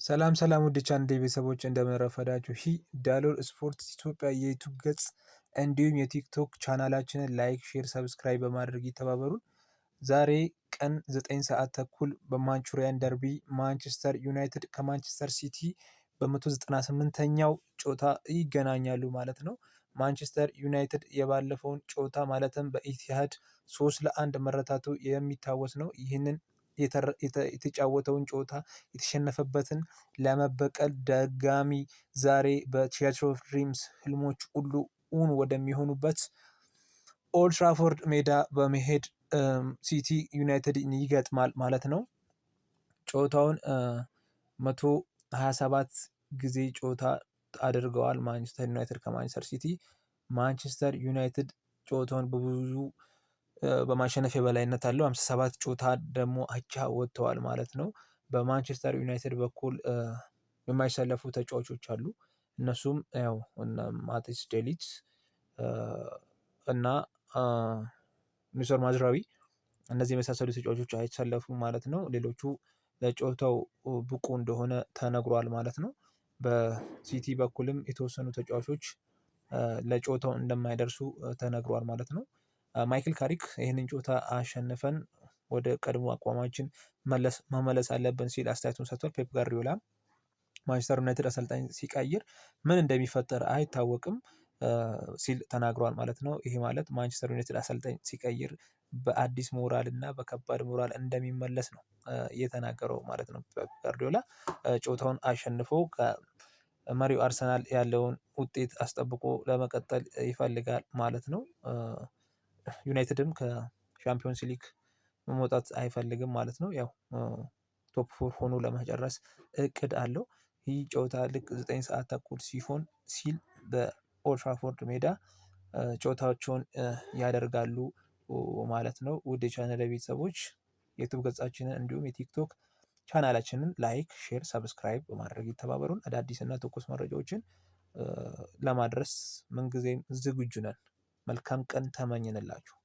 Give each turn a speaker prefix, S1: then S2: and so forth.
S1: ሰላም ሰላም ውድ ቻናል ቤተሰቦች እንደምን ረፈዳችሁ። ይህ ዳሎል ስፖርት ኢትዮጵያ የ YouTube ገጽ እንዲሁም የ TikTok ቻናላችንን like፣ share፣ subscribe በማድረግ ይተባበሩን። ዛሬ ቀን 9 ሰዓት ተኩል በ Mancunian derby ማንቸስተር ዩናይትድ ከማንቸስተር ሲቲ በ198ኛው ጨዋታ ይገናኛሉ ማለት ነው። ማንቸስተር ዩናይትድ የባለፈውን ጨዋታ ማለትም በኢቲሃድ 3-1 መረታቱ የሚታወስ ነው። ይህንን የተጫወተውን ጨዋታ የተሸነፈበትን ለመበቀል ደጋሚ ዛሬ በ Theatre of Dreams ህልሞች ሁሉ እውን ወደሚሆኑበት ኦልድ ትራፎርድ ሜዳ በመሄድ ሲቲ ዩናይትድን ይገጥማል ማለት ነው። ጨዋታውን 127 ጊዜ ጨዋታ አድርገዋል ማንቸስተር ዩናይትድ ከማንቸስተር ሲቲ። ማንቸስተር ዩናይትድ ጨዋታውን በብዙ በማሸነፍ የበላይነት አለው። 57 ጨዋታ ደግሞ አቻ ወጥተዋል ማለት ነው። በማንቸስተር ዩናይትድ በኩል የማይሰለፉ ተጫዋቾች አሉ። እነሱም ያው ማቲስ ዴሊት እና ኑሴር ማዝራዊ እነዚህ የመሳሰሉ ተጫዋቾች አይሰለፉም ማለት ነው። ሌሎቹ ለጨዋታው ብቁ እንደሆነ ተነግሯል ማለት ነው። በሲቲ በኩልም የተወሰኑ ተጫዋቾች ለጨዋታው እንደማይደርሱ ተነግሯል ማለት ነው። ማይክል ካሪክ ይህንን ጨዋታ አሸንፈን ወደ ቀድሞ አቋማችን መመለስ አለብን ሲል አስተያየቱን ሰጥቷል። ፔፕ ጋርዲዮላ ማንቸስተር ዩናይትድ አሰልጣኝ ሲቀይር ምን እንደሚፈጠር አይታወቅም ሲል ተናግሯል ማለት ነው። ይሄ ማለት ማንቸስተር ዩናይትድ አሰልጣኝ ሲቀይር በአዲስ ሞራል እና በከባድ ሞራል እንደሚመለስ ነው እየተናገረው ማለት ነው። ፔፕ ጋርዲዮላ ጨዋታውን አሸንፎ ከመሪው አርሰናል ያለውን ውጤት አስጠብቆ ለመቀጠል ይፈልጋል ማለት ነው። ዩናይትድም ከሻምፒዮንስ ሊግ መውጣት አይፈልግም ማለት ነው። ያው top four ሆኖ ለመጨረስ እቅድ አለው። ይህ ጨዋታ ልክ 9 ሰዓት ተኩል ሲሆን ሲል በኦልድ ትራፎርድ ሜዳ ጨዋታቸውን ያደርጋሉ ማለት ነው። ውድ የቻናል ቤተሰቦች የ YouTube ገጻችንን እንዲሁም የ TikTok ቻናላችንን like፣ share፣ subscribe በማድረግ ይተባበሩን። አዳዲስ እና ትኩስ መረጃዎችን ለማድረስ ምንጊዜም ዝግጁ ነን። መልካም ቀን ተመኘንላችሁ።